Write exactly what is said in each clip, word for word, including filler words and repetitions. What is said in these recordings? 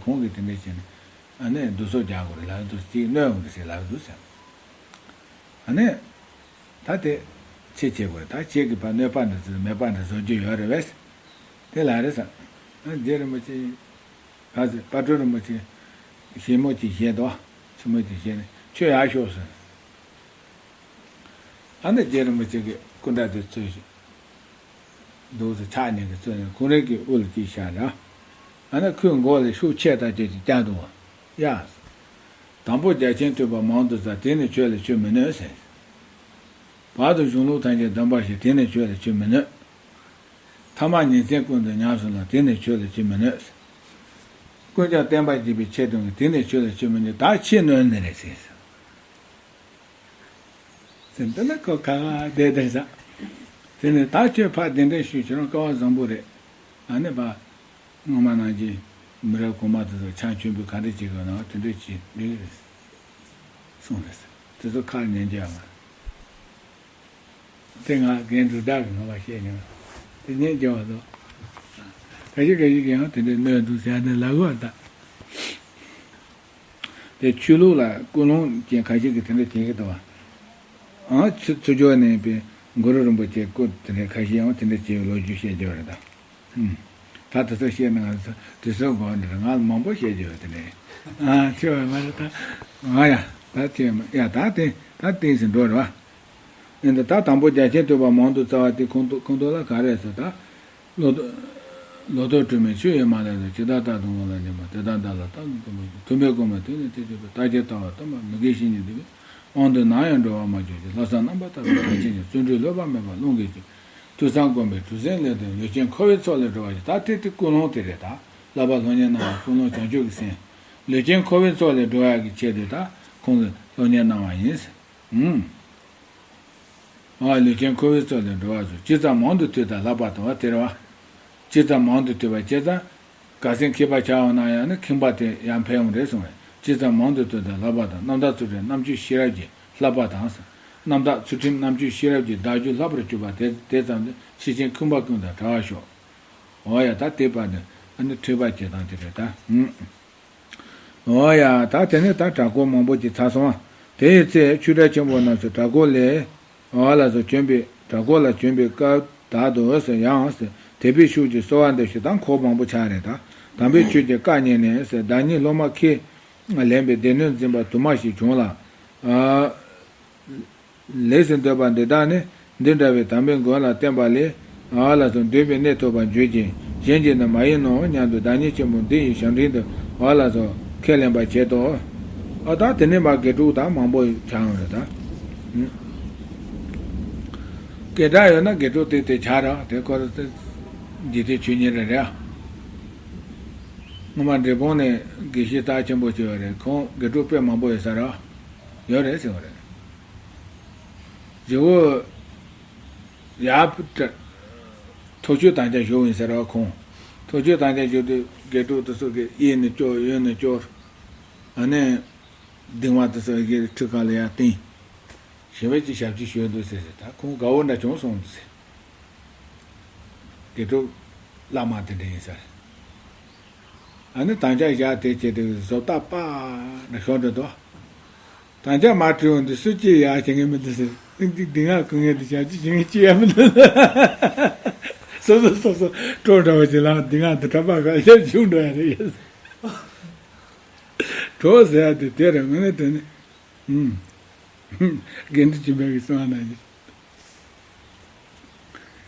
ཁོང་གིས་དེ་འདྲ་བྱས་ནས་ཨ་ནི་བསྡུ་གསོག་རྒྱག་དགོས་རེད་ལབ་འདུག་ཅིག་གནོད་འོང་གི་ཟེར་ལབ་འདུག་ཟེར། ཨ་ནི་ད་དེ་ཕྱི་བྱེད་དགོས་རེད། ད་ཁྱེད་ཀྱིས་ཕར་གནོད་པ་འདི་ཚོ་མེད་པ་འདི་བཟོ་རྒྱུ་ཡོད་རེད་བས། དེ་ལ་རེད་ཟེར། ཨ་རྗེ་རིན་པོ་ཆེ་ག་ཟེར། དཔལ་སྤྲུལ་རིན་པོ་ཆེ་ཞིབ་མོ་ཅིག་བཤད་དོ། ཞིབ་མོ་ཅིག་བཤད་ནས་ཁྱོད་ཡར་ཤོག་ཟེར། ཨ་ནི་རྗེ་རིན་པོ་ཆེ་གི་སྐུ་འདྲ་དེ་ཚུར་འདུག་སེ་ཕྱག་གཉིས་ཀྱིས་བཙུགས་ནས་ཁོང་རང་གི་དབུ་ལ་ཅིག་བཞག་ར། ཨ་ནི་ཁོའི་མགོ་ལ་ཤུགས་ཆེ་ལྟར་བྱས་ཅིག་བརྐྱངས་འདུག་བ། ཡ། དང་པོ་རྒྱ་ཆེན་ཐོས་པ་མང་དུ་བཙལ། དེ་ནི་ཁྱོད་ལ་ཆོས་མི་གནོད་ཟེར། བར་དུ་གཞུང་ལུགས་ཐམས་ཅད་བསྡམས་པར་བྱས། དེ་ནི་ཁྱོད་ལ་ཆོས་མི་གནོད། ཐ་མ་ཉིན་མཚན་ཀུན་ཏུ་ཉམས་སུ་བླང་། དེ་ནི་ཁྱོད་ལ་ཆོས་མི་གནོད་ཟེར། ཀུན་ཀྱང་བསྟན་པ་རྒྱས་པའི་ཆེད་དུ་ངས། དེ་ནི་ཁྱོད་ལ་ཆོས་མི་གནོད། ད་ཁྱེད་གནོད་ནི་རེད་ཟེར། ཟེར་འདི་ལ་ཁོ་ཁ་ཁ་བསྡད་བསྡད་ས། དེ་ནས་ད་ཁྱོད་ཕར་གདན་འདྲེན་ཞུས། ཁྱེད་རང་སྐལ་བ་བཟང་པོ་རེད། ཨ་ནི་ཕར་སྔོན་མ་ནང་བཞིན་མི་རབས་གོང་མ་དེ་ཚོ་ཆང་མཆོད་འབུལ་ག་འདྲ་བྱེད་དགོས་ན་དེ་འདྲ་བྱེད་འགྲིག་གི་རེད་གསུངས་རེད། དེ་ཚོ་ཁ་ཉན་རྒྱུ་ཡོད་མ་རེད། དེ་ང་རྒན་འབྲུག་གྲགས་ཀྱིས་ངོ་མ་བཤད་མྱོང་། དེ་ཉན་རྒྱུ་བ་དང་། ཁ་ཤས་ཁ་ཤས་ཀྱིས་ཡང་དེ་འདྲའི་གནོད་འདུག་ཟེར་ནས་ལབ་གི་བ་ད། དེ་ཆོས་ལུགས་ལ་ཀུན་སློང་ཅན་ཁ་ཤས་ཀྱིས་དེ་འདྲ་བྱེད་ཀྱི་འདུག་བ། ཨང་ཚུ་ཚུར་འབྱོར་ནས་པའི་གུ་རུ་རིན་པོ་ཆེ་སྐུ་དེ་འདྲའི་ཁ་ཤས་ཡང་དེ་འདྲ་བྱེད་པའི་ལོ་རྒྱུས་བཤད་རྒྱུ་རེད་ད། ཨུམ། ད་དེ་ཚོ་བཤད་ན་ང་ཚོ་དུས་ཚོད་འགོར་འདི་རེད། ང་མང་པོ་བཤད་རྒྱུ་ཡོད་དེ་འདྲའི། ཨ་ཆེ་བ་མ་རེད་ད། ཨ་ཡ་ད་ཆེ་བ་མ་ཡ་ད་དེ་ད་ཏིང་ཟིན་འགྲོ་རེད་བ། ཨེ་འདི་ད་དང་པོ་རྒྱ་ཆེན་ཐོས་པ་མང་དུ་བཙལ་བ་དེ་ཁོང་ཁོང་ཁྲོ་ལ་ག་རེ་ཟེར་ད། ལོ་ཏོག་ལོ་ཏོག་དྲི་མེད་ཆུ་ཡིས་མ་བསླད་དོ། ཇི་ལྟར་རྟག་ཏུ་ངུ་ལ་སྙོན་པ། དེ་ལྟར་བདག་ལ་རྟག་ཏུ་སྟོན་པར་བྱ། མཐུན་པའི་སྒོ་མོས་དེང་ནས་ཐེག་ཆོད་པའི། བརྟག་དཔྱད་ལྟ་བ་ལྟུང་བ་མི་དགེ་བཤེས་གཉེན་འདུལ་བའི། དབང་དུ་ནམ་ཡང་འགྲོ་བར་མ་གྱུར་ཅིག། ལྷག་བསམ་རྣམ་པར་དག་པའི་བརྟན་བཞུགས་ཀྱིས། བརྩོན་འགྲུས་ལྷོད་པ་མེད་པར་སློང་གིས་ཤིག། ཐོས་བསམ་སྒོམ་པའི་གྲུ་གཟིངས་ལས་ཐོན། ལུས་ཅན་འཁོར་བའི་ཚོགས་ལས་སྒྲོལ་བར་ཤོག། ད་དེ་དེ་ཀུན་སློང་དེ་རེད་ད། བསླབ་པ་སློབ་གཉེར་གནང་བ་ཀུན་སློང་བྱང་ཆུབ་ཀྱི་སེམས། ལུས་ཅན་འཁོར་བའི་ཚོགས་ལས་སྒྲོལ་བ་གི་ཆེད་དུ་ད་ཁོང་གིས་སློབ་གཉེར་གནང་བ་ཡིན། ཨུམ། ཨ་ལུས་ཅན་འཁོར་བའི་ཚོགས་ལས་སྒྲོལ་བར་ཤོག། ཇི་ཙམ་མང་དུ་ཐོས་དང་བསླབ་པ་དང་། དེ་རེད་བ། ཇི་ཙམ་མང་དུ་ཐོས་པ་བྱས་ཙང་། ག་ཟེར་མཁས་པ་ཆགས་འོང་ན་ཡང་ནི་ཁེངས་པ་དེ་ཡང་འཕེལ་འོང་རེད་གསུངས་པས། ཇི་ཙམ་མང་དུ་ཐོས་དང་བསླབ་པ་དང་། རྣམ་དག་ཚུལ་ཁྲིམས་རྣམ་དཔྱོད་ཤེས་རབ་ཀྱིས་བསླབ་པ་དང་། རྣམ་དག་ཚུལ་ཁྲིམས་རྣམ་དཔྱོད་ཤེས་རབ་ཀྱིས་བདག་རྒྱུད་བསླབ་པར་གྱུར་པ་དེ་དེ་ཙམ་དུ་ཤེར་ཕྱིན་ཁུངས་པ་ཀུན་དང་བྲལ་བར་ཤོག། འོ་ཡ་ད་དེ་བར་དུ་ཨ་ནི་ཐོས་པ་བྱེད་སྟངས་དེ་རེད་ད། ཨུམ། འོ་ཡ། ད་དེ་ནས་ད་གྲྭ་སྐོར་མང་པོ་ཅིག་ཚར་སོང་བ། དེ་ཡི་ཚེ་ཆོས་གྲྭ་ཆེན་པོ་རྣམས་སུ་གྲྭ་སྐོར་ལས། འོ་ལགས་སོ། བྱོན་པའི་གྲྭ་སྐོར་ལ་བྱོན་པའི་སྐབས་དག་ཏུ་ཟེར་ཡང་ཟེར་དད་པའི་ཤུགས་ཀྱིས་གསོལ་བ་འདེབས་ཤིང་། ད་འཁོར་མང་པོ་ཆགས་རེད་ད། དམ་པའི་ཆོས་ཀྱི་བཀའ་ཉན་ནས་ཟེར། བདག་ཉིད་སློབ་མ་ཁས་ལེན་པའི་སྡེ་སྣོད་འཛིན་པ་དུ་མ་ཞིག་བྱུང་ལ། ཨ། ལེགས་སུ་འདོད་པ་འདི་དག་ནི། འདི་འདྲ་བའི་དམ་པའི་མགོན་ལ་བསྟེན་པ་ལས། ཨ་ལགས་སོ། འདོད་པའི་གནས་ཐོབ་པར་འགྱུར་གྱི། གཞན་གྱིས་ནི་མ་ཡིན་ནོ་སྙམ་དུ། བདག་ཉིད་ཆེན་པོ་འདི་ཡི་ཞབས་འདྲེན་དུ། ཨ་ལགས་སོ། ཁས་ལེན་པར་བྱེད་དོ། ཨ་ད་དེ་ནས་མར་དགེ་ཕྲུག་དག་མང་པོ་ཆགས་ཡོང་རེད་ད། སྐད་གྲགས་ཡོད་ན་དགེ་ཕྲུག་དེ་དེ་ཆགས་ར། དེ་ཁོ་ར་དེ་འཇིག་རྟེན་ཆོས་ཉིད་རེད་རེད། སྔོན་མ་འབྲས་སྤུངས་ནས་དགེ་བཤེས་རྩ་ཆེན་པོ་ཅིག་ཡོད་རེད། ཁོང་དགེ་ཕྲུག་དཔེ་མང་པོ་ཡོད་ས་ར། ཡོད་རེད་ཟེར་བ་རེད། རྗེ་བོ་ཡར་ཐོག་མཆོད་དམ་བཅའ་བཞུགས་ཡིན་ཟེར་བ་ཁོང་། ཐོག་མཆོད་དམ་བཅའ་བཞུགས་དུས་དགེ་ཕྲུག་དེ་ཚོ་གིས་གཡས་ནས་སྐྱོར་གཡོན་ནས་སྐྱོར། ཨ་ནི་གདིང་བ་དེ་ཚོ་གི་ཁྲི་ཁ་ལ་ཡར་བཏིང་། ཞེ་བས་ཀྱི་ཞབས་ཕྱི་ཞུས་འདུག་ཟེར་ཟེར། ད་ཁོང་དགའ་བོ་འདྲ་བྱུང་སོང་འདུག་ཟེར། དགེ་ཕྲུག་བླ་མ་དེ་འདྲ་ཡིན་ས་རེད། ཨ་ནི་དམ་བཅའ་བཞག་དེ་བྱས་ཏེ་བཟོ་ལྟ་པ་འདྲ་ཤོར་འགྲོ་འདུག་དམ་བཅའ་མ་བྲིས་འོང་དུས་སུ་ཅི་ཡག་བྱེད་ངེས་མི་འདུག་ཟེར། ཏིག་ཏིག་འདི་ང་ཀུན་ངེས་དུ་བྱ་ཅི་བྱེད་ངེས་ཅི་ཡང་མི་འདུག་སོ་སོ་སོ་སོ་སྤྲོ་འདྲ་བ་ཅིག་ལ་འདི་ང་འདི་གྲྭ་པ་ག་ཤར་བྱུང་འགྲོ་ཡ་རེད། གྲོགས་ཟེར་ཡ་དེ་དེ་རེད། དངོས་གནས་དྲང་གནས། ཨུམ། དགེ་འདུན་ཆོས་འཕེལ་གྱིས་གསུངས་པ་ནང་བཞིན།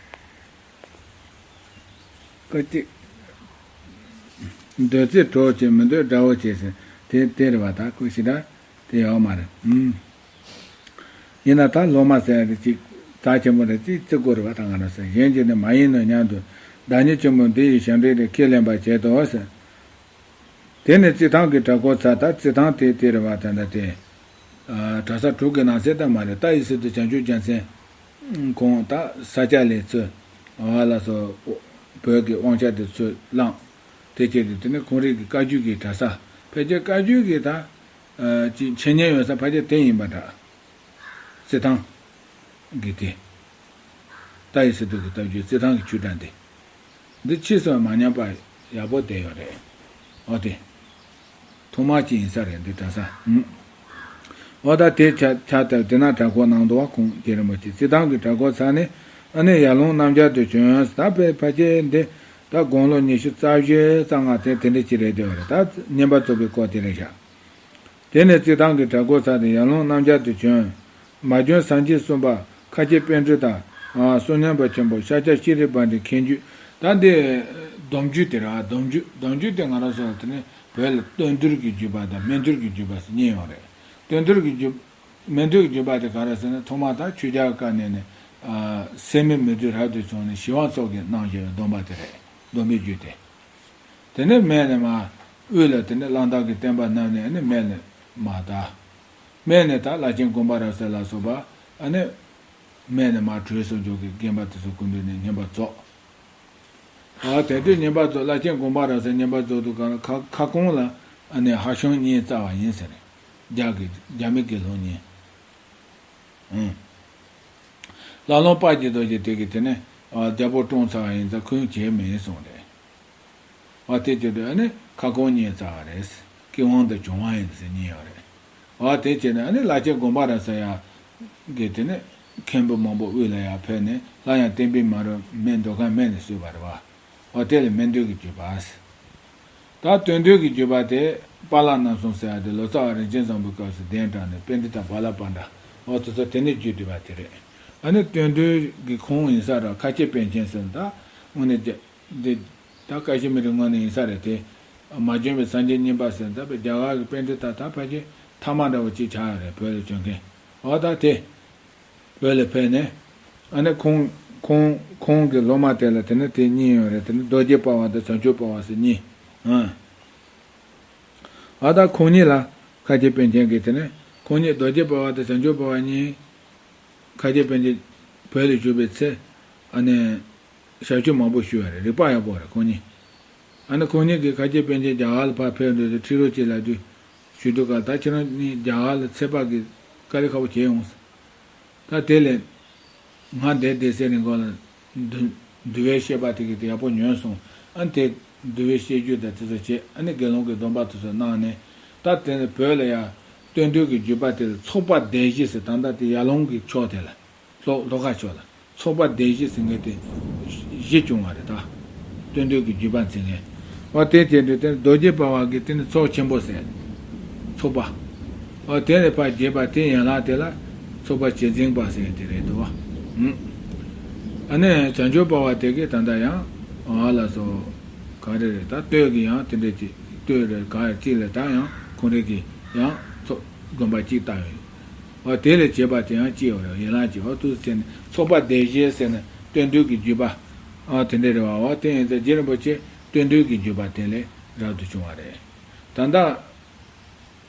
ཁོ་གཅིག་འདོད་ཚེ་གྲོགས་བྱེད། མི་འདོད་དགྲ་བོ་བྱེད་ཟེར། དེ་དེ་རེད་བ། ད་ཁོ་ཞེ་དྲག་དེ་ཡོད་མ་རེད། ཨུམ། ཡིན་ན་ད་སློབ་མ་ཟེར་ཡ་དེ་གཅིག་རྩ་ཆེན་པོ་རེད། གཅིག་བརྩི་དགོས་རེད་བ། ད་ང་རང་ཟེར། གཞན་གྱིས་ནི་མ་ཡིན་ནོ་སྙམ་དུ། བདག་ཉིད་ཆེན་པོ་འདི་ཡི་ཞབས་འདྲེན་དུ། ཁས་ལེན་པར་བྱེད་དོ་ཟེར། དེ་ནས་རྩེད་ཐང་གི་གྲྭ་སྐོར་ཚར། ད་རྩེད་ཐང་དེ་དེ་རེད་བ། ད་ད་དེ། ཨ། གྲྭ་ས་དྲུག་གི་ནང་གསེས་ད་མ་རེད། ད་ཡི་སི་ཏུ་བྱང་ཆུབ་རྒྱལ་མཚན་ཁོང་ད་ས་སྐྱ་ལས་ཚུར་ཨ་ལ་སོ་བོད་ཀྱི་དབང་ཆ་དེ་ཚུར་བླངས། དེ་བྱས་ཏེ་དེ་ནས་ཁོང་རང་གི་བཀའ་བརྒྱུད་ཀྱི་གྲྭ་ས། ཕལ་ཆེར་བཀའ་བརྒྱུད་ཀྱི་ད་ཨ་ཅིག་འཆད་ཉན་ཡོད་ས་ཕལ་ཆེར་དེ་ཡིན་པ་འདྲ། རྩེད་ཐང་གི་དེ། ད་ཡི་སི་ཏུ་གི་བཀའ་བརྒྱུད་རྩེད་ཐང་གི་ཆོས་གྲྭ་འདི། འདི་ཕྱིས་སུ་མ་ཉམས་པ་ཡག་པོ་བསྡད་ཡོད་རེད། འོ་དེ། ཐོག་མ་ཅིག་ཡིན་ས་རེད་འདི་གྲྭ་ས། ཨུམ། འོ་ད་དེ་ཆ་ཆ་ལྟར་དེ་ན་གྲྭ་སྐོར་གནང་འདུག་བ། ཁོང་རྗེ་རིན་པོ་ཆེ་རྩེད་ཐང་གི་གྲྭ་སྐོར་ཚར་ནས་ཨ་ནི་ཡར་ཀླུང་གནམ་རྒྱལ་དུ་བྱོན་ད་དཔེ་ཕལ་ཆེར་འདི་ད་དགུང་ལོ་ཉི་ཤུ་རྩ་བཞི་རྩ་ལྔ་དེ་དེ་འདྲ་ཅིག་རེད་བསྡད་པ་རེད། ད་བསྙེན་པ་རྫོགས་པའི་སྐོར་དེ་རེད་ཤག་དེ་ནས་རྩེད་ཐང་གི་གྲྭ་སྐོར་ཚར་ནས་ཡར་ཀླུང་གནམ་རྒྱལ་དུ་བྱོན། མ་བྱོན་སངས་རྒྱས་གསུམ་པ་ཁ་ཆེ་པཎྜི་ཏ། ཨ་བསོད་སྙོམས་པ་ཆེན་པོ་ཤཱཀྱ་ཤྲཱི་པཎྜི་ཏ་མཁན་བརྒྱུད། ད་འདི་སྡོམ་རྒྱུད་དེ་རེད། སྡོམ་རྒྱུད་སྡོམ་རྒྱུད་དེ་ང་རང་ཚོ་ལ་དེ་ནས་བོད་ལ་བསྟན་འགྲོའི་བརྒྱུད་པ་དང་སྨན་འགྲོའི་བརྒྱུད་པ་ཟེར་གཉིས་ཡོད་རེད། བསྟན་འགྲོའི་བརྒྱུད་སྨན་འགྲོའི་བརྒྱུད་པ་དེ་ག་རེ་ཟེར་ན་ཐོག་མ་ད་ཆོས་རྒྱལ་བཀའ་ནས་ནས་ཨ་སད་མི་མི་བདུད་རབ་ཏུ་བྱུང་ནས་ཞི་བ་འཚོ་གིས་གནང་བཞག་པའི་སྡོམ་པ་དེ་རེད། སྡོམ་པའི་རྒྱུད་དེ། དེ་ནས་སྨད་ནས་མར་དབུས་ལ་དེ་ནས་གླང་དར་གྱི་བསྟན་པ་བསྣམས་ནས་ཨ་ནི་སྨད་ནས་མར་དར། སྨད་ནས་ད་བླ་ཆེན་དགོངས་པ་རབ་གསལ་ལ་སོགས་པ་ཨ་ནི་སྨད་ནས་མར་བྲོས་སོ་འཇོག་གི་རྒན་པ་དེ་ཚོ་སྐུ་མདུན་ནས་བསྙེན་པར་རྫོགས། ཨ་དེ་དུས་བསྙེན་པར་རྫོགས། བླ་ཆེན་དགོངས་པ་རབ་གསལ་བསྙེན་པར་རྫོགས་དུས་གང་ཁ་ཁ་སྐོང་ལ་ཨ་ནི་ཧ་ཤང་གཉིས་བཙལ་བ་ཡིན་ཟེར། རྒྱ་གི་རྒྱ་མི་དགེ་སློང་གཉིས། ཨང་། ལྷ་ལུང་དཔལ་གྱི་རྡོ་རྗེ་དེ་གིས་དེ་ནས་ཨ་རྒྱལ་པོ་བཀྲོངས་ཚར་བ་ཡིན་ཙང་ཁོང་བྱས་མེད་གསུངས་རེད། བ་དེ་བྱས་དུས་ཨ་ནི་ཁ་སྐོང་གཉིས་བཙལ་བ་རེད། ཀི་དབང་དང་གྱོང་དབང་ཡིན་ཟེར་གཉིས་ཡོད་རེད། བ་དེ་བྱས་ནས་ཨ་ནི་བླ་ཆེན་དགོངས་པ་རབ་གསལ་ཡ་གིས་དེ་ནས་མཁན་པོ་མང་པོ་དབུས་ལ་ཡར་ཕེབས་ནས་སླར་ཡང་བསྟན་པའི་མ་རུ་སྨད་མདོ་ཁམས་སྨད་ནས་གསོལ་བ་རེད་བ། འོ་དེ་ལ་སྨད་འདུལ་གྱི་བརྒྱུད་པ། ད་བསྟན་འགྲོའི་བརྒྱུད་པ་དེ་པཱ་ལགས་རྣམ་གསུམ་ཟེར་ཡ་དེ་ལོ་ཙཱ་བ་རིན་ཆེན་བཟང་པོའི་སྐབས་སུ་གདན་དྲངས་ནས་པཎྜི་ཏ་བ་ལ་པཎྜི་ཏ་འོ་དེ་ཚོ་དེ་ནས་བརྒྱུད་བསྡུས་པ་དེ་རེད། ཨ་ནི་བསྟན་འགྲོའི་གི་ཁོང་ཡིན་ས་ར་ཁ་ཆེ་པཎ་ཆེན་ཟེར་ད་དངོས་གནས་དེ་འདི་ད་ཀ་ཤི་མིར་དངོས་གནས་ཡིན་ས་རེད་དེ། མ་བྱོན་པའི་སངས་རྒྱས་བསྙེན་པ་ཟེར་ད་པའི་རྒྱ་གར་གྱི་པཎྜི་ཏ་ད་ཕལ་ཆེར་ཐ་མ་འདྲ་བོ་ཅིག་ཆགས་ཡོད་རེད་བོད་ལ་བྱོན་མཁན། འོ་ད་དེ། བོད་ལ་ཕེབས་ནས། ཨ་ནི་ཁོང་ཁོང་ཁོང་གི་སློབ་མ་དེ་ལ་དེ་ནི་དེ་གཉིས་ཡོད་རེད། དེ་ནི་རྡོ་རྗེ་དཔལ་བ་དང་བྱང་ཆུབ་དཔལ་བ་ཟེར་གཉིས། ཨ། ཨ་ད་ཁོང་གཉིས་ལ་ཁ་ཆེ་པཎ་ཆེན་གྱིས་དེ་ནི་ཁོང་གཉིས་རྡོ་རྗེ་དཔལ་བ་དང་བྱང་ཆུབ་དཔལ་བ་གཉིས། ཁ་ཆེ་པཎ་ཆེན་བོད་ལ་བཞུགས་པའི་ཚེ། ཨ་ནི། ཞབས་ཞུ་མང་པོ་ཞུས་པ་རེད། རིག་པ་ཡག་པོ་རེད་ཁོང་གཉིས། ཨ་ནི་ཁོང་གཉིས་ཀྱིས་ཁ་ཆེ་པཎ་ཆེན་རྒྱ་གར་ལ་ཕར་ཕེབས་འགྲོ་དུས་ཁྲི་རོ་ཅིག་ལ་དུས་ཞུ་དུས་སྐབས་ད་ཁྱེད་རང་གཉིས་རྒྱ་གར་ལ་ཚེ་དཔག་གི་དཀའ་ལས་ཁག་པོ་བྱས་ཡོང་། ད་དེ་ལས་ང་འདིར་བསྡད་སའི་རིང་གོང་ལ་འདུལ་འདུལ་བའི་བཤད་པ་དེ་གི་དེ་ཡག་པོ་ཉོན་སོང་། ཨ་ནི་དེ་འདུལ་བའི་བཤད་རྒྱུད་དང་དེ་ཚོ་བྱས་ཨ་ནི་དགེ་སློང་གི་སྡོམ་པ་དེ་ཚོ་གནང་ནས་ད་དེ་ནས་བོད་ལ་ཡ་བསྟན་འགྲོའི་གི་བརྒྱུད་པ་དེ་ལ་ཚོགས་པ་སྡེ་བཞི་ཟེར་ད་ལྟ་དེ་ཡར་ཀླུང་གི་ཕྱོགས་དེ་ལ། ལྷོ་ལྷོ་ཁ་ཕྱོགས་ལ་ཚོགས་པ་སྡེ་བཞི་ཟེར་མཁན་དེ་བཞི་བྱུང་བ་རེད་ད། བསྟན་འགྲོའི་གི་བརྒྱུད་པ་འཛིན་མཁན། འོ་དེ་བྱས་དུས་དེ་རྡོ་རྗེ་དཔལ་བ་གི་དེ་ནི་ཚོགས་ཆེན་པོ་ཟེར། ཚོགས་པ། འོ་དེ་ནས་ཕར་རྒྱས་པ་དེ་ཡན་ལག་དེ་ལ་ཚོགས་པ་ཇི་འཛིན་པ་ཟེར་དེ་རེད་འདུག་བ། ཨ་ནི་བྱང་ཆུབ་དཔལ་བ་དེ་གི་ད་ལྟ་ཡང་ཨ་ལ་སོ། ག་རེ་རེད་ད་སྟོད་ཀྱི་ཡང་དེ་འདྲས་ཅིག་སྟོད་རེད་ག་རེ་ཅིག་ལ་ད་ཡང་ཁོང་རེ་གི་ཡང་ཚོགས་དགོན་པ་གཅིག་བཏབ་ཡོད། འོ་དེ་ལས་བྱེད་པ་དེ་ཡང་སྐྱེས་ཡོད་རེད་ཡན་ལག་གཅིག་འོ་དུ་ཟེར་ནས་ཚོགས་པ་སྡེ་བཞི་ཟེར་ནས་བསྟན་འགྲོའི་གི་བརྒྱུད་པ་ཨ་དེ་འདྲ་རེད་བ། འོ་དེ་ཡིན་ཙང་རྗེ་རིན་པོ་ཆེ་བསྟན་འགྲོའི་གི་བརྒྱུད་པ་དེ་ལས་རབ་ཏུ་བྱུང་བ་རེད། ད་ལྟ་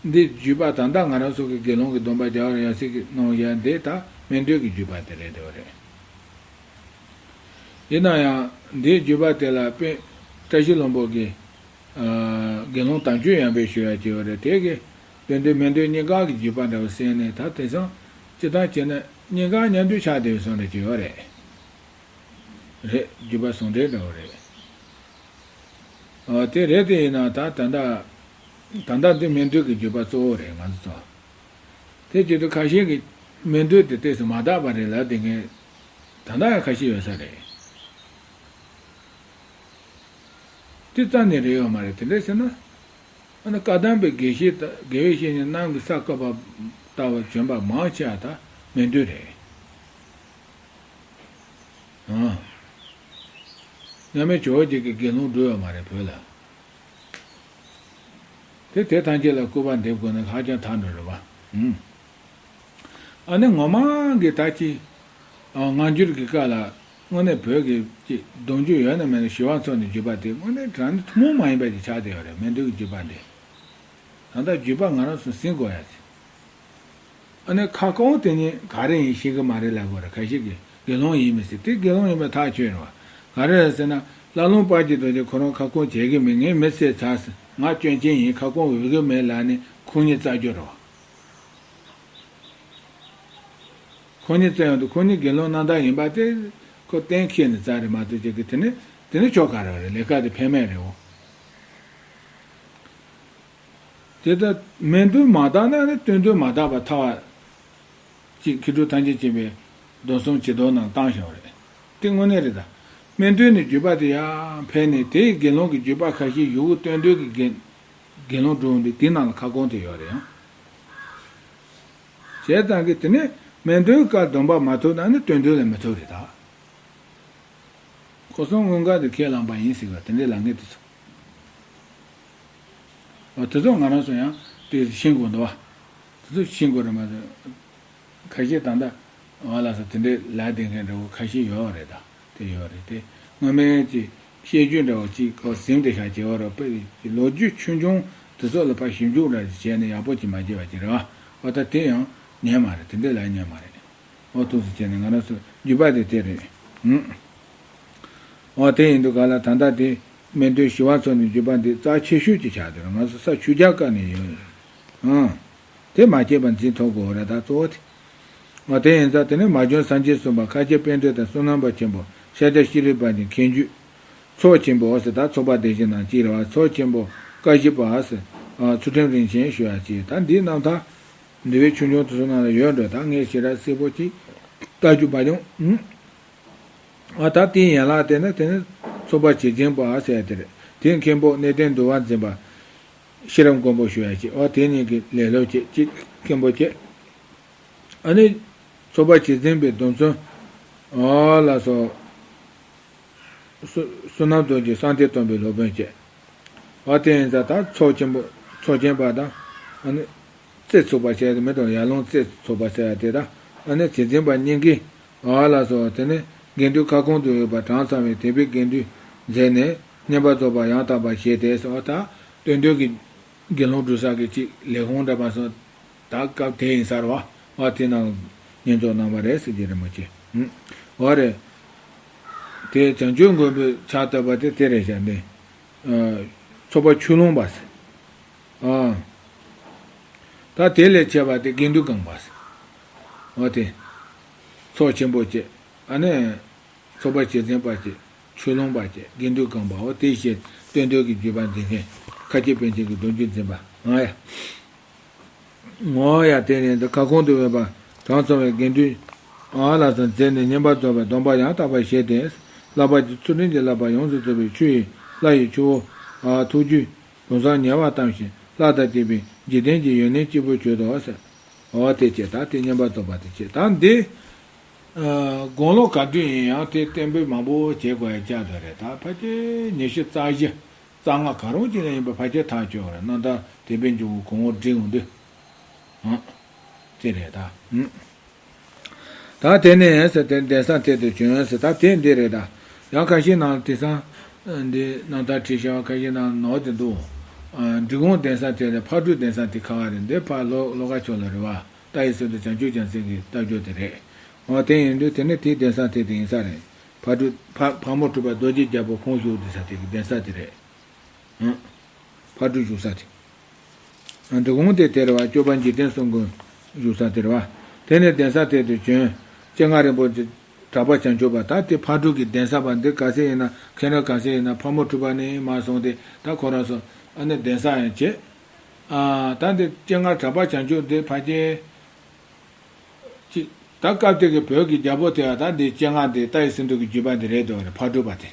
འདི་བརྒྱུད་པ་ད་ལྟ་ང་རང་ཚོ་གི་དགེ་སློང་གི་སྡོམ་པ་རྒྱལ་བ་ཡབ་སྲས་ཀྱི་གནང་བཞག་འདི་ད་སྨན་འགྲོའི་གི་བརྒྱུད་པ་དེ་རེད་འདོད་རེད། ཡིན་ན་ཡང་འདིའི་བརྒྱུད་པ་དེ་ལ་དཔེ་བཀྲ་ཤིས་ལྷུན་པོ་གི་དགེ་སློང་དམ་ཆོས་ཡང་པས་ཞུ་ཡ་ཅིག་ཡོད་རེད། དེ་གི་དོན་དུ་སྨན་འདོད་གཉིས་ཀ་གི་བརྒྱུད་པ་འདྲ་བོ་གསན་ནས་ད་དེང་སང་སྤྱི་བཏང་བྱས་ན་གཉིས་ཀ་མཉམ་དུ་ཆགས་བསྡད་པའི་བཟོ་འདྲ་ཅིག་ཡོད་རེད། རེད་བརྒྱུད་པ་ཟུང་འབྲེལ་འདྲ་བོ་རེད། ཨ་དེ་རེད་དེ་ཡིན་ན་ད་ད་ལྟ་ད་ལྟ་འདི་སྨན་འདོད་ཀྱི་བརྒྱུད་པ་གཙོ་བོ་རེད་ང་ཚོ་ཚོ། དེ་བྱེད་དུས་ཁ་ཤས་ཀྱིས་སྨན་འདོད་དེ་ཏོག་ཙམ་མ་དག་པ་རེད་ལབ་བསྡད་མཁན་ད་ལྟ་ཡང་ཁ་ཤས་ཡོད་ས་རེད། དེ་རྩ་ནས་རེད་ཡོད་མ་རེད། དེ་འདྲ་ཟེར་ན། ཨ་ནི་བཀའ་གདམས་པའི་དགེ་བཤེས་དང་དགེ་བའི་བཤེས་གཉེན་རྣམས་ཀྱི་ས་བཀའ་བབས་ལྟ་བུ་བྱོན་པ་མང་ཆེ་བ་དག་སྨན་འདོད་རེད། ཨང་། མཉམ་མེད་ཇོ་བོ་རྗེ་གི་དགེ་སློང་འགྲོ་ཡོད་མ་རེད་བོད་ལ། དེ་དེ་ཐམས་ཅད་ལ་སྐུར་པ་འདེབས་དགོས་ན་ཧ་ཅང་ཐག་འགྲོ་རེད་བ། ཨུམ། ཨ་ནི་ངོ་མ་གི་ད་ཅི། ཨ་སྔ་འགྱུར་གྱི་སྐབས་ལ་དངོས་གནས་བོད་ཀྱི་ཅི་སྡོམ་རྒྱུན་ཡོད་ན་མེད་ན་ཞི་བ་འཚོ་ནས་བརྒྱུད་པ་དེ་དངོས་གནས་དྲང་ནས་ཐུན་མོང་མ་ཡིན་པ་ཅིག་ཆགས་བསྡད་ཡོད་རེད། སྨན་འདོད་ཀྱི་བརྒྱུད་པ་འདི། ད་ལྟ་བརྒྱུད་པ་ང་རང་ཚོ་ཟིན་དགོས་ཡ་ཅིག་ཨ་ནི་ཁ་སྐོང་དེ་ཉིད་ག་རེ་ཡིན་ཤེས་ཀྱི་མ་རེད་ལབ་དགོས་རེད། ཁ་ཤས་ཀྱིས་དགེ་སློང་ཡིན་མི་སྲིད་དེ་དགེ་སློང་ཡིན་པའི་ཐག་ཆོད་རེད་བ། ག་རེ་རེད་ཟེར་ན་ལྷ་ལུང་དཔལ་གྱི་རྡོ་རྗེ་ཁོ་རང་ཁ་སྐོང་བྱེད་ཀྱི་མེད། ངས་མི་བསད་ཚར་ཟེར། ང་སྐྱོན་ཅན་ཡིན། ཁ་སྐོང་འོས་ཀྱི་མེད་ལབ་ནས་ཁོང་ཉིད་བཙལ་རྒྱུ་རེད་བ། ཁོང་ཉིད་བཙལ་ཡོང་དུས་ཁོང་ཉིད་དགེ་སློང་རྣམ་དག་ཡིན་པ་དེ་ཁོ་གཏན་འཁེལ་ནས་བཙལ་རེད་མ་གཏོགས་ཅིག་གི་དེ་ནི་དེ་ནི་ཆོག་ག་རེ་རེད། ལས་ཀ་དེ་ཕན་མེད་རེད་འོ། དེ་ལྟར་སྨོན་འདུན་མ་དག་ན་ནི་བསྟན་འདུན་མ་དག་པ་ཐལ་བ་ཅིག་མཁས་གྲུབ་ཐམས་ཅད་མཁྱེན་པའི་སྡོམ་གསུམ་ཇི་ལྟར་ནང་བཏང་བཞག་པ་རེད། དེ་དངོས་གནས་རེད་ད། སྨོན་འདུན་ནི་བརྒྱུད་པ་དེ་ཡང་འཕེལ་ནས་དེའི་དགེ་སློང་གི་བརྒྱུད་པ་ཁ་ཤས་གཞུག་གུ་བསྟན་འདུན་གྱི་དགེ་དགེ་སློང་སྒྲུབ་འདུག་དེ་ནང་ལ་ཁ་སྐོང་དེ་ཡོད་རེད་ཡང་། བྱས་ཙང་གི་དེ་ནས་སྨོན་འདུན་སྐབས་སྡོམ་པ་མ་ཐོབ་ན་ནི་བསྟན་འདུན་ལ་མི་ཐོབ་རེད་ད། འཁོར་གསུམ་མངོན་དགའ་དེ་ཁས་བླངས་པ་ཡིན་ཟེར་བ་དེ་འདྲའི་ལབ་མཁན་དེ་ཚོ། འོ་དེ་ཚོ་ང་རང་ཚོ་ཡང་དེ་ཤེས་དགོས་འདུག་བ། དེ་ཚོ་ཤེས་དགོས་རེད་མ་གཏོགས། ཁ་ཤས་ད་ལྟ་ང་ལ་སོགས་དེ་འདྲའི་ལབ་བསྡད་མཁན་འདྲ་བོ་ཁ་ཤས་ཡོད་རེད་ད། དེ་ཡོད་རེད་དེ། སྔོན་མའི་ཅིག་བཤད་རྒྱུད་འདྲ་བོ་ཅིག་གོ་ཟིན་དེ་ཤ་བྱེད་བ་རོགས་པའི་ལོ་རྒྱུས་ཆུང་ཆུང་དེ་ཚོ་ལ་ཕར་ཞིབ་འཇུག་འདྲ་བྱས་ནས་ཡག་པོ་ཅིག་མ་བྱས་པ་ཅིག་རེད་བ། འོ་ད་དེ་ཡང་ཉན་མ་རེད། དེ་འདྲའི་ལབ་ཉན་མ་རེད། འོ་ཐུགས་སུ་བྱས་ནས་ང་རང་ཚོ་བརྒྱུད་པ་དེ་དེ་རེད། ཨང་། འོ་དེ་ཡིན་དུས་ག་ལ་ད་ལྟ་དེ་སྨན་དོན་ཞི་བ་འཚོ་ནས་བརྒྱུད་པ་འདི་རྩ་ཆེ་ཤོས་ཀྱི་ཆ་དེ་རེད། ང་ཚོ་ས་ཆུ་རྒྱག་ཀ་ནས་ཡོད། ཨང་། དེ་མ་སྐྱེས་པ་འཛིན་ཐུབ་དགོས་རེད་ད་གཙོ་བོ་དེ། འོ་དེ་ཡིན་ཙང་དེ་ནས་མ་བྱོན་སངས་རྒྱས་གསུམ་པ་ཁ་ཆེ་པཎྜི་ཏ་བསོད་ནམས་པ་ཆེན་པོ་ཤཱཀྱ་ཤྲཱི་པ་ནི་མཁས་རྒྱུད། ཚོགས་ཆེན་པོ་ཟེར་ད་ཚོགས་པ་སྡེ་བཞི་ནང་གཅིག་རེད་བ། ཚོགས་ཆེན་པོ་བཀའ་བཞི་པ་ཟེར། ཨ་ཚུལ་ཁྲིམས་རིན་ཆེན་ཞུ་ཡ་གཅིག་ད་འདིའི་རྣམ་ཐར་འདི་བའི་ཆུང་ཆུང་དེ་ཚོ་ནང་ལ་ཡོད་འགྲོ། ད་ངས་ཞེ་དྲག་གསལ་པོ་ཅིག་ལྟ་རྒྱུ་མ་བྱུང་། ཨ་ད་དེའི་ཡན་ལག་དེ་ནི་དེ་ནི་ཚོགས་པ་བྱེ་བཙུན་པ་ཟེར་ཡ་དེ་རེད། དེའི་མཁན་པོ་གནས་བརྟན་འདུལ་བ་འཛིན་པ་ཤེས་རབ་མགོན་པོ་ཞུ་ཡ་གཅིག་འོ་དེ་གཉིས་ཀྱི་ལས་སློབ་བྱེད་གཅིག་མཁན་པོ་བྱེད། ཨ་ནི་ཚོགས་པ་བྱེ་བཙུན་པའི་སྡོམ་བརྩོན། ཨོ་ལགས་སོ། བསོད་བསོད་ནམས་རྡོ་རྗེ་གསང་བདེ་སྟོན་པའི་སློབ་དཔོན་བྱས། འོ་དེ་ཡིན་ཙང་ད་ཚོགས་ཆེན་པོ་ཚོགས་ཆེན་པ་དང་། ཨ་ནི་རྩེ་ཚོགས་པ་བྱས་ཏེ་མི་དང་ཡར་ཀླུང་རྩེ་ཚོགས་པ་ཟེར་ཡ་དེ་དང་། ཨ་ནི་བྱེ་བཙུན་པ་སྙིང་གི། འོ་ལགས་སོ། དེ་ནས་དགེ་འདུན་ཁ་སྐོང་དུ་ཡོད་པ་གྲངས་ཚང་བའི་དད་པའི་དགེ་འདུན་མཛད་ནས་བསྙེན་པར་རྫོགས་པ་ཡང་དག་པར་བཞེས་ཏེ་ཟེར་བ་དང་། བསྟན་འདུན་གྱི་དགེ་སློང་སྒྲུབ་ས་གི་ཅིག་ལས་ཁུངས་འདྲ་པ་སོགས། ད་སྐབས་དེ་ཡིན་ས་རེད་བ། ཨ་དེ་ནང་བསྙེན་རྫོགས་གནང་བ་རེད་ཟེར་གྱི་རེད་མོ་ཆེ། ཨུམ། འོ་རེད། དེ་བྱང་ཆུབ་མགོན་པོའི་ཕྱག་བཏབ་པ་དེ་དེ་རེད་བཞག་ནས། ཨ་ཚོགས་པ་ཆོས་ལོངས་པ་ཟེར། ཨ། ད་དེ་ལས་ཆད་པ་དེ་དགེ་འདུན་གང་པ་ཟེར། འོ་དེ། ཚོགས་ཆེན་པོ་བཅས། ཨ་ནི། ཚོགས་པ་བྱེ་བཙུན་པ་བཅས། ཆོས་ལོངས་པ་བཅས། དགེ་འདུན་གང་པའོ། དེ་བཞིན་བསྟན་འདུན་གྱི་བརྒྱུད་པ་འཛིན་མཁན་ཁ་ཆེ་པཎ་ཆེན་གྱི་སྡོམ་རྒྱུན་འཛིན་པ་ང་ཡ། ངོ་ཡ་དེ་ནས་འདི་ཁ་སྐོང་དུ་འོས་པ་གྲངས་ཚང་བའི་དགེ་འདུན་ཨ་ལ་སོགས་མཛད་ནས་བསྙེན་པར་རྫོགས་པའི་སྡོམ་པ་ཡང་དག་པར་བཞེས་ཏེ། བསླབ་པ་ཀྱི་ཚུལ་ཁྲིམས་ཀྱི་བསླབ་པ་ཡོངས་སུ་རྫོགས་པའི་ཆུ་ཡི་ལྷ་ཡི་ཆུ་བོ། ཨ་ཐུགས་རྒྱུད་དུང་སང་ཉེ་བར་བལྟམས་ཤིང་ལྷ་དང་བཅས་པའི་འཇིག་རྟེན་གྱི་ཡོན་ཏན་སྐྱེས་བུར་གྱུར་ཏོ་ཟེར། འོ་དེ་བྱས་ད་དེ་བསྙེན་པར་རྫོགས་པ་དེ་བྱས་ད་འདི། ཨ་དགུང་ལོ་ག་དུས་ཡིན་ཡང་དེ་བསྟན་པའི་མང་པོ་བྱེད་དགོས་ཡ་ཅག་དེ་རེད། ད་ཕལ་ཆེར་ཉི་ཤུ་རྩ་བཞི་རྩ་ལྔ་ག་རང་ཅིག་ལ་ཡིན་པ་ཕལ་ཆེར་ཐག་ཆོད་རེད། རྣམ་ཐར་དེ་པའི་མཇུག་གུ་གོང་འོག་བསྒྲིགས་འོང་དུས། ཨང་། དེ་རེད་ད། ཨང་། ད་དེ་ནས་ཟེར་ཏེ་གདན་ས་དེ་དུ་བྱོན་ཟེར། ད་དེ་འདི་རེད་ད། ཡང་ཁ་ཤས་ནང་དེང་སང་འདི་རྣམ་ཐར་བྲིས་བཞག་པ་ཁ་ཤས་ནང་ནོར་དེ་འདུག་ཨ་འབྲི་གུང་གདན་ས་དེ་ལ་ཕག་གྲུ་གདན་ས་དེ་ཁ་བ་རེད། འདི་ཕ་ལོ་ལོ་ཀ་ཕྱོགས་ལ་རེད་བ། ལྟ་ཡི་ཟེར་དུ་བྱང་ཆུབ་རྒྱལ་མཚན་གྱི་ལྟ་རྒྱུ་དེ་རེད། འོ་དེ་ཡིན་དུས་དེ་ནི་དེའི་གདན་ས་དེ་དེ་ཡིན་ས་རེད། ཕག་གྲུ་ཕ་ཕག་མོ་གྲུ་པ་རྡོ་རྗེ་རྒྱལ་པོ་ཁོང་བཞུགས་དེ་ས་དེ་གི་གདན་ས་དེ་རེད། ཨང་། ཕག་གྲུ་བཞུགས་ས་དེ། འབྲི་གུང་དེ་དེ་རེད་བ། སྐྱོབ་པ་འཇིག་རྟེན་གསུམ་མགོན་བཞུགས་ས་དེ་རེད་བ། དེ་ནས་གདན་ས་དེ་དུ་བྱོན། སྤྱན་སྔ་རིན་པོ་ཆེ་གྲགས་པ་བྱང་ཆུབ་པ་ད་དེ་ཕག་གྲུ་གི་གདན་ས་པ་འདི་ག་ཚད་ཡིན་ན་མཁན་རབས་ག་ཚད་ཡིན་ན་ཕག་མོ་གྲུ་པ་ནས་མར་སོང་སྟེ་ད་ཁོ་རང་ཚོ་ཨ་ནི་གདན་ས་ཡང་བྱེད། ཨ་ད་འདི་སྤྱན་སྔ་གྲགས་པ་བྱང་ཆུབ་འདི་ཕལ་ཆེར་ཅིག་ད་སྐབས་དེ་གི་བོད་ཀྱི་རྒྱལ་པོ་དེ་ཡང་ད་འདི་སྤྱན་སྔ་འདི་ལྟ་ཡི་ཟིན་འདུག་གི་བརྒྱུད་པ་འདི་རེད་འདུག་རེད། ཕག་གྲུ་པ་དེ།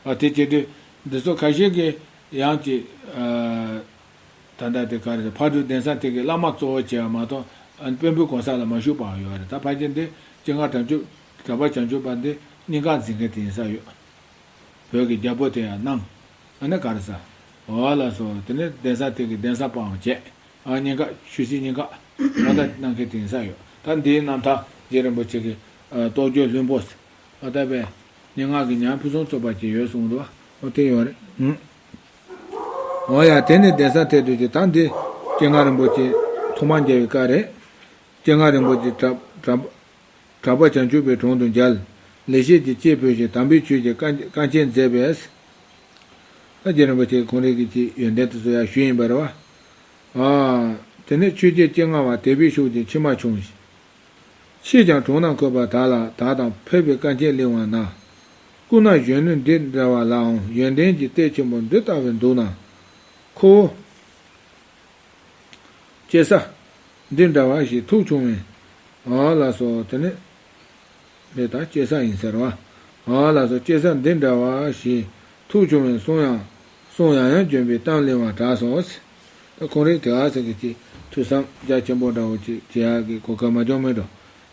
ཨ་དེ་བྱེད་དུས་འདི་ཚོ་ཁ་ཤས་ཀྱིས་ཡང་ཅིག་ཨ་ད་ལྟ་དེ་ག་རེ་ཕག་གྲུ་གདན་ས་དེ་གི་བླ་མ་གཙོ་བོ་བྱས་པ་མ་གཏོགས་ཨ་དཔོན་པོའི་གོ་ས་ལ་མ་ཞུགས་པའང་ཡོད་རེད། ད་ཕལ་ཆེར་འདི་སྤྱན་སྔ་བྱང་ཆུབ་གྲགས་པ་བྱང་ཆུབ་པ་འདི་སྙིང་ག་འཛིན་མཁན་དེ་ཡིན་ས་ཡོད། བོད་ཀྱི་རྒྱལ་པོ་དེ་ཡང་གནང་། ཨ་ནི་ག་རེ་ཟ། འོ་ལགས་སོ། དེ་ནས་གདན་ས་དེ་གི་གདན་ས་པའང་བྱས། ཨ་སྙིང་ག་ཆོས་སྲིད་སྙིང་ག་ང་ད་གནང་མཁན་དེ་ཡིན་ས་ཡོད། ད་འདིའི་རྣམ་ཐར་རྗེ་རིན་པོ་ཆེ་གི་རྟོགས་བརྗོད་ལྷུན་པོ་ཟེར། ཨ་ད་པས་སྙན་ངག་གི་ཉམས་ཕུན་སུམ་ཚོགས་པ་ཅིག་ཡོད་གསུངས་འདུག་འོ་དེ་ཡོད་རེད། ཨང་། འོ་ཡ་དེ་ནས་གདན་ས་དེ་དུ་ཅིག་ད་འདི་སྤྱན་སྔ་རིན་པོ་ཆེ་ཐོག་མར་མཇལ་བའི་སྐབས་རེད། སྤྱན་སྔ་རིན་པོ་ཆེ་གྲགས་གྲགས་གྲགས་པ་བྱང་ཆུབ་པའི་དྲུང་དུ་མཇལ། ལེགས་བཤད་ཀྱི་སྐྱེས་བུ་ཞིག་དམ་པའི་ཆོས་ཀྱི་བཀའ་བཀའ་ཆད་མཛད་པས། ད་རྗེ་རིན་པོ་ཆེ་ཁོང་རང་གི་ཅིག་ཡོན་ཏན་དེ་ཚོ་ཡང་ཞུས་ཡིན་པ་རེད་བ། ཨ། དེ་ནས་ཆོས་རྗེ་སྤྱན་སྔ་བ་དད་པའི་ཤུགས་ཀྱིས་མཆི་མ་ཕྱུང་ཞིང་། ཤེས་ཀྱང་དྲུང་ན་འཁོད་པ་དག་ལ་བདག་དང་ཕེབས་པའི་བཀའ་ཆད་གླེང་བ་ན། སྐུ་ན་གཞོན་ནུ་འདི་འདྲ་བ་ལའང་ཡོན་ཏན་གྱི་གཏེར་ཆེན་པོ་འདི་ལྟ་བུ་འདུག་ན། ཁོ་བོ། སྐྱེ་ས་འདི་འདྲ་བ་ཞིག་ཐུག་བྱུང་བས། ཨ་ལ་སོ་དེ་ནི། རེད་ད་སྐྱེ་ས་ཡིན་ཟེར་བ། ཨ་ལ་སོ་སྐྱེ་ས་འདི་འདྲ་བ་ཞིག་ཐུག་བྱུང་བས་གསུང་ཡང་། གསུང་ཡང་ཡང་བྱོན་པའི་གཏམ་གླེང་བར་གྲགས་སོ། ད་ཁོང་རེ་དེ་ག་ཟེར་གི་ཅིག་ཐོས་བསམ་རྒྱ་ཆེན་པོ་འདྲ་བོ་ཅིག་བྱེད་ཡག་གི་གོ་སྐབས་མ་བྱུང་མེད་འགྲོ།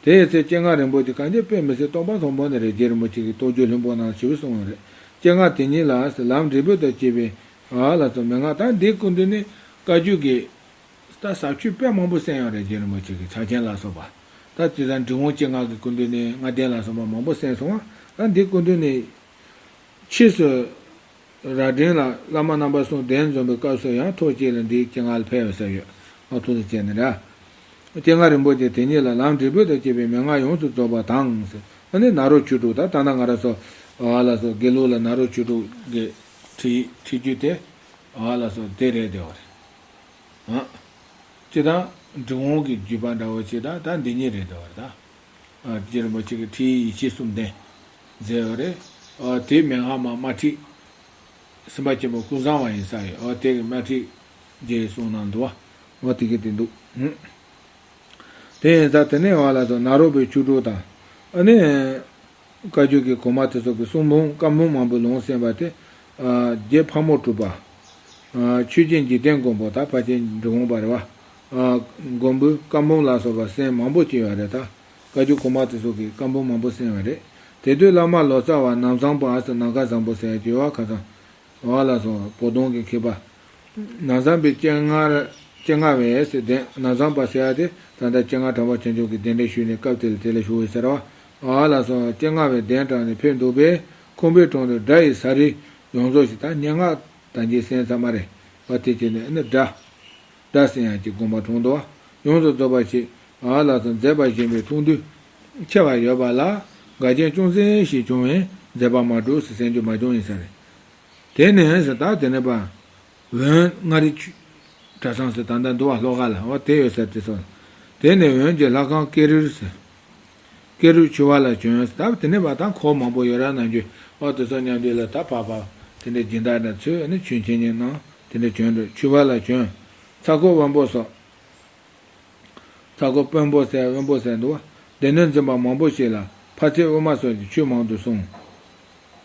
དེ་ཡི་ཚེ་སྤྱན་སྔ་རིན་པོ་ཆེ་གང་ཅི་དཔེ་མི་སྲིད་སྟོང་པ་ཐོག་མོ་ནས་རེད། རྗེ་རིན་པོ་ཆེ་གི་རྟོགས་བརྗོད་ལྷུན་པོ་ནང་ཞིབ་གསུངས་པ་རེད། སྤྱན་སྔ་དེ་ཉིད་ལ་ཟེར་ལམ་འབྲས་བུ་དང་བཅས་པའི་ཨ་ལ་སོ་མན་ངག་ད་འདི་སྐུ་མདུན་ནི་བཀའ་བརྒྱུད་ཀྱི་ད་ཟབ་ཆོས་དཔེ་མང་པོ་གསན་ཡོད་རེད། རྗེ་རིན་པོ་ཆེ་གི་ཕྱག་ཆེན་ལ་སོགས་པ། ད་དེ་ལྟར་འབྲི་གུང་སྤྱན་སྔ་གི་སྐུ་མདུན་ནས་ལྔ་ལྡན་ལ་སོགས་པ་མང་པོ་གསན་སོང་བ། ད་འདི་སྐུ་མདུན་ནས་ཕྱིས་སུ་རྭ་སྒྲེང་ལ་བླ་མ་རྣམ་པ་གསུམ་གདན་འཛོམས་པའི་སྐབས་སུ་ཡང་ཐོག་གཅིག་ལ་འདིའི་སྤྱན་སྔ་ལ་ཕེབས་ཡོད་ས་ཡོད། ཨ་ཐུགས་སུ་བྱས་ནས་ར། སྤྱན་སྔ་རིན་པོ་ཆེ་དེ་ཉིད་ལ་ལམ་འབྲས་བུ་དང་བཅས་པའི་མན་ངག་ཡོངས་སུ་རྫོགས་པ་དང་ཟེར། ཨ་ནི་ནཱ་རོ་ཆོས་དྲུག་ད་ད་ལྟ་ང་རང་ཚོ་ཨ་ལ་སོ་དགེ་ལུགས་ལ་ནཱ་རོ་ཆོས་དྲུག་གི་ཁྲིད་ཁྲིད་རྒྱུ་དེ་ཨ་ལ་སོ་དེ་རེད་དེ་བ་རེད། ཨ། སྤྱིར་བཏང་འབྲི་གུང་གི་བརྒྱུད་པ་འདྲ་བོ་ཅིག་དང་ད་འདི་གཉིས་རེད་འདྲ་བ་རེད་ད། ཨ་རྗེ་རིན་པོ་ཆེ་གི་ཁྲིད་ཡིག་ཆེས་གསུམ་ལྡན་མཛད་ཡོད་རེད། ཨ་དེའི་མན་ངག་མ་དམར་ཁྲིད་སེམས་དཔའ་ཆེན་པོ་ཀུན་བཟང་བ་ཡིན་ས་ཡོད། ཨ་དེ་གི་དམར་ཁྲིད་རྗེས་གསུངས་གནང་འདུག་བ། ཨ་དེ་གི་དེ་འདུག་དེ་ཡིན་ཙང་དེ་ནས་བ་ལ་སོ་ནཱ་རོ་པའི་ཆོས་དྲུག་དང་། ཨ་ནི། བཀའ་བརྒྱུད་ཀྱི་གོང་མ་དེ་ཚོ་གི་གསུང་འབུམ་བཀའ་འབུམ་མང་པོ་ལུང་གསན་པ་དེ། རྗེ་ཕག་མོ་གྲུ་པ། ཆོས་རྗེ་འཇིག་རྟེན་མགོན་པོ་ད་ཕལ་ཆེར་འབྲི་གུང་པ་རེད་བ། མགོན་པོའི་བཀའ་འབུམ་ལ་སོགས་པ་གསན་མང་པོ་ཅིག་ཡོད་རེད་ད། བཀའ་བརྒྱུད་གོང་མ་དེ་ཚོ་གི་བཀའ་འབུམ་མང་པོ་གསན་པ་རེད། དེ་དུས་བླ་མ་ལོ་ཙཱ་བ་ནམ་བཟང་པོ་ཨ་ཟེར་ནམ་མཁའ་བཟང་པོ་ཟེར་ཡ་ཅིག་ཡོད་བ་ཁ་སང་། འོ་ལགས་སོ། བོ་དོང་གི་མཁས་པ། ན་བཟང་པའི་སྤྱན་སྔར་སྤྱན་སྔ་བས་ཟེར་གདན་ན་བཟང་པ་ཟེར་ཡ་དེ་ད་ལྟ་སྤྱན་སྔ་གྲགས་པ་ཆོས་འབྱུང་གི་གདན་འདྲེན་ཞུས་ནས་སྐབས་དེ་ལ་དེ་ལ་བཞུགས་ཡོད་ཟེར་བ། འོ་ལགས་སོ། སྤྱན་སྔ་བས་གདན་དྲངས་ནས་ཕེབས་འདུག་པས་ཁོང་པའི་དྲུང་དུ་སྒྲ་ཡི་ཟ་རིགས་ཡོངས་རྫོགས་ཤིག་ད་སྙན་ངག་དང་རྗེས་གསན་ཚང་མ་རེད་བ། དེ་བྱས་ནས་ཨ་ནི་སྒྲ། སྒྲ་གསན་ཡ་གྱི་དགོངས་པ་དྲངས་འདུག་བ། ཡོངས་སུ་རྫོགས་པ་ཞིག་ཨ་ལགས་སོ། མཛད་པ་བཞིན་པའི་ཐུགས་འདུན་ཆེ་བ་ཡོད་པ་ལ་འགལ་རྐྱེན་ཅུང་ཟད་ཞིག་བྱུང་བས་མཛད་པ་མ་གྲུབ་ཟེར་གསན་རྒྱུ་མ་བྱུང་ཡིན་ས་རེད། དེ་ནས་ཟེར་ད་དེ་ནས་པ། འོན་མངའ་རིས་ཆུ། གྲྭ་ཚང་ཟེར་ད་ལྟ་འདུལ་བ་ཤློ་ཀ་ལ་འོ་དེ་ཡོད་ཟེར་དེ་སོ། དེ་ནས་འོན་གྱི་ལྷ་ཁང་ཀེ་རུར་ཟེར། ཀེ་རུར་ཆོས་བར་ལ་བྱོན་ཟེར་ད་དེ་ནས་པ་ད་འཁོར་མང་པོ་ཡོད་ར་ནང་རྒྱུ་འོ་དེ་ཚོ་མཉམ་འདུས་ལ་ད་བག་ཕེབས་དེ་འདྲའི་སྦྱིན་བདག་འདྲ་ཚོས་ནི་ཆོས་འཆད་ཉན་གནང་དེ་འདྲ་བྱོན་འགྲོ་ཆོས་བར་ལ་བྱོན། ཚ་ཁོ་དབོན་པོ་སོགས། ཚ་ཁོ་དཔོན་པོ་ཟེར་དབོན་པོ་ཟེར་འདུག་བ། སྡེ་སྣོད་འཛིན་པ་མང་པོ་ཞིག་ལ་ཕ་ཚད་དབུ་མ་སོགས་ཀྱི་ཆོས་མང་དུ་གསུངས།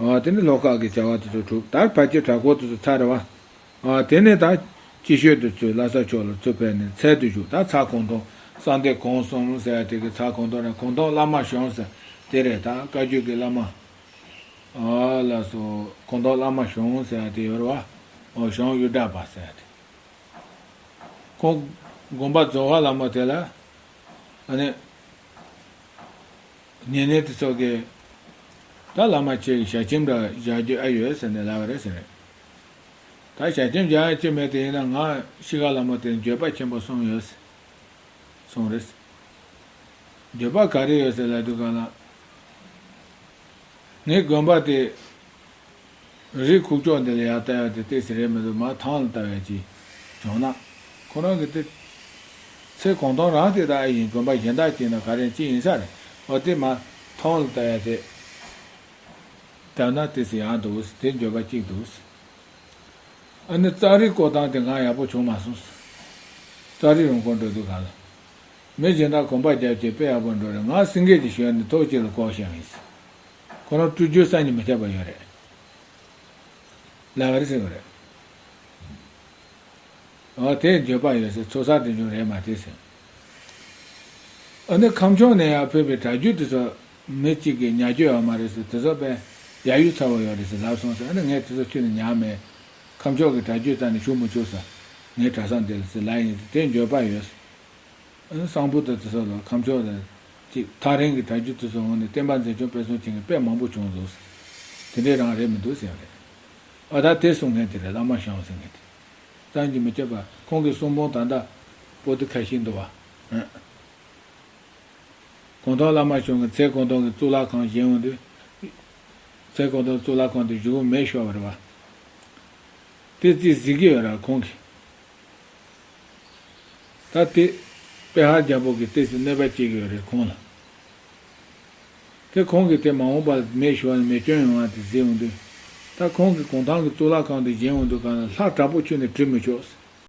ཨ་དེ་ནི་ཤློ་ཀ་གི་བྱ་བ་དེ་ཚོ་གྲུབ་ད་ཕལ་ཆེར་གྲྭ་སྐོར་དེ་ཚོ་ཚར་རེད་བ། ཨ་དེ་ནས་ད་སྐྱིད་ཤོད་དུ་ཚུར་ལྷ་ས་ཕྱོགས་ལ་ཚུར་ཕེབས་ནས་ཚལ་དུ་བཞུགས་ད་ཚ་གུང་ཐང་གསང་སྟེ་གུང་གསུམ་ཟེར་ཡ་དེ་གི་ཚ་གུང་ཐང་ནས་གུང་ཐང་བླ་མ་ཞང་ཟེར་དེ་རེད་ད་བཀའ་བརྒྱུད་ཀྱི་བླ་མ། ཨ་ལགས་སོ། གུང་ཐང་བླ་མ་ཞང་ཟེར་ཡ་དེ་ཡོད་རེད་བ། ཨོ་ཞང་གཡུ་སྒྲ་པ་ཟེར་ཡ་དེ། ཁོང་དགོན་པ་རྫོགས་ཁ་ལ་མོ་དེ་ལ། ཨ་ནི། ཉེ་གནས་དེ་ཚོ་གིས། ད་བླ་མ་ཁྱེད་ཀྱི་ཞལ་ཆེམས་འདྲ་བཞག་རྒྱུ་ཨ་ཡོད་ཟེར་ནས་ལབ་པ་རེད་ཟེར་རེད། ད་ཞལ་ཆེམས་བཞག་ཡ་ཅི་མེད་དེ་ཡིན་ན་ང་ཤི་ཁ་ལ་མོ་དེ་འགྱོད་པ་ཆེན་པོ་གསུམ་ཡོད་ཟེར། གསུམ་རེད། འགྱོད་པ་ག་རེ་ཡོད་ཟེར་ལབ་དུས་གང་ལ། ངའི་དགོན་པ་དེ། རི་ཁུག་ཀྱོག་འདི་ལ་ཡར་ལྟ་ཡག་དེ་ཏོག་ཙམ་རེད་མི་འདུག་མར་ཐང་ལ་ལྟ་ཡག་ཅིག་བྱུང་ན། ཁོ་རང་གི་དེ། ཚེ་གང་ཐང་རང་དེ་དག་ཨེ་ཡིན་དགོན་པ་གཞན་དག་ཅིག་ན་ག་རེ་ཅིག་ཡིན་ས་རེད། འོ་དེ་མར་ཐང་ལ་ལྟ་ཡག་དེ། ལྟ་ན་ཏོག་ཙམ་ཡག་འདུག་ཟེར་དེ་འགྱོད་པ་གཅིག་འདུག་ཟེར། ཨ་ནི་ཙཱ་རི་བསྐོར་སྟངས་དེ་ང་ཡག་པོ་བྱུང་མ་སོང་ཟེར། ཙཱ་རི་རང་བསྐོར་འགྲོ་དུས་གང་ལ། མི་གཞན་དག་གོམ་པ་རྒྱབ་ཀྱི་དཔེ་ཡག་པོ་འགྲོ་རེད་ང་སེང་གེ་ཅིག་ཞོན་ནས་ཐོག་གཅིག་ལ་བསྐོར་བཞག་ཡིན་ཟེར། ཁོ་རང་སྤྲུལ་རྒྱུ་བསམ་གྱིས་མི་ཁྱབ་པ་ཡོད་རེད། ལབ་པ་རེད་ཟེར་གི་རེད། འོ་དེ་འགྱོད་པ་ཡོད་ཟེར་ཚོགས་བསགས་དེ་འབྱུང་རེད་མ་དེ་ཟེར། ཨ་ནི་ཁམས་ཕྱོགས་ནས་ཡར་ཕེབས་པའི་གྲྭ་རྒྱུན་དེ་ཚོ་མི་གཅིག་གིས་ཉར་རྒྱུ་ཡོད་མ་རེད་ཟེར་དེ་ཚོ་དཔེ་ཡར་ཡུལ་ཚ་བོ་ཡོད་རེད་ཟེར་ལབ་སོང་ཟེར་ཨ་ནི་ངས་དེ་ཚོ་ཁྱོན་ནས་ཉར་མེད། ཁམས་ཕྱོགས་ཀྱི་གྲྭ་རྒྱུན་རྩ་ནས་ཞུགས་མི་ཆོག་ཟེར། ངའི་གྲྭ་ཚང་འདི་ལ་ཟེར་ལབ་ཡིན་ཟེར་དེ་འགྱོད་པ་ཡོད་ཟེར། གསང་ཕུ་དང་དེ་ཚོ་ལ་ཁམས་ཕྱོགས་ལ་ཅིག་ཐག་རིང་གི་གྲྭ་རྒྱུན་དེ་ཚོ་འོང་ནས་བསྟན་པ་འཛིན་སྐྱོང་སྤེལ་གསུམ་བྱེད་མཁན་དཔེ་མང་པོ་བྱུང་འདུག་ཟེར། དེ་འདྲའི་རང་རེད་མི་འདུག་ཟེར་ཡང་རེད། ཨ་ད་དེ་གསུང་མཁན་དེ་རེད་བླ་མ་ཞང་ཟེར་མཁན་དེ། བསམ་གྱིས་མི་ཁྱབ་པ་ཁོང་གི་གསུང་འབུམ་ད་ལྟ་པོ་ཏི་ཁ་ཤས་འདུག་བ། གུང་ཐང་བླ་མ་ཞང་གི་ཚེ་གུང་ཐང་གི་གཙུག་ལག་ཁང་བཞེངས་འོང་དུས། ཚེ་གུང་ཐང་གཙུག་ལག་ཁང་དེ་བཞུགས་མེད་ཤོར་བ་རེད་བ། དེ་རྩིས་གཟིགས་ཀྱི་ཡོད་ར་ཁོང་གིས། ད་དེ། པེ་ཧར་རྒྱལ་པོ་གིས་ཏོག་ཙམ་གནོད་པ་སྐྱེལ་གྱི་ཡོད་རེད་ཁོང་ལ། དེ་ཁོང་གིས་དེ་མ་འོངས་པར་མེ་ཤོར་ནས་མེ་སྐྱོན་ཡོང་བ་དེ་གཟིགས་འོང་དུས། ད་ཁོང་གིས་གུང་ཐང་གི་གཙུག་ལག་ཁང་དེ་བཞེངས་འོང་དུས་གང་ལ་ལྷ་དྲག་པོ་ཁྱོན་ནས་བྲི་མི་ཆོག་ཟེར།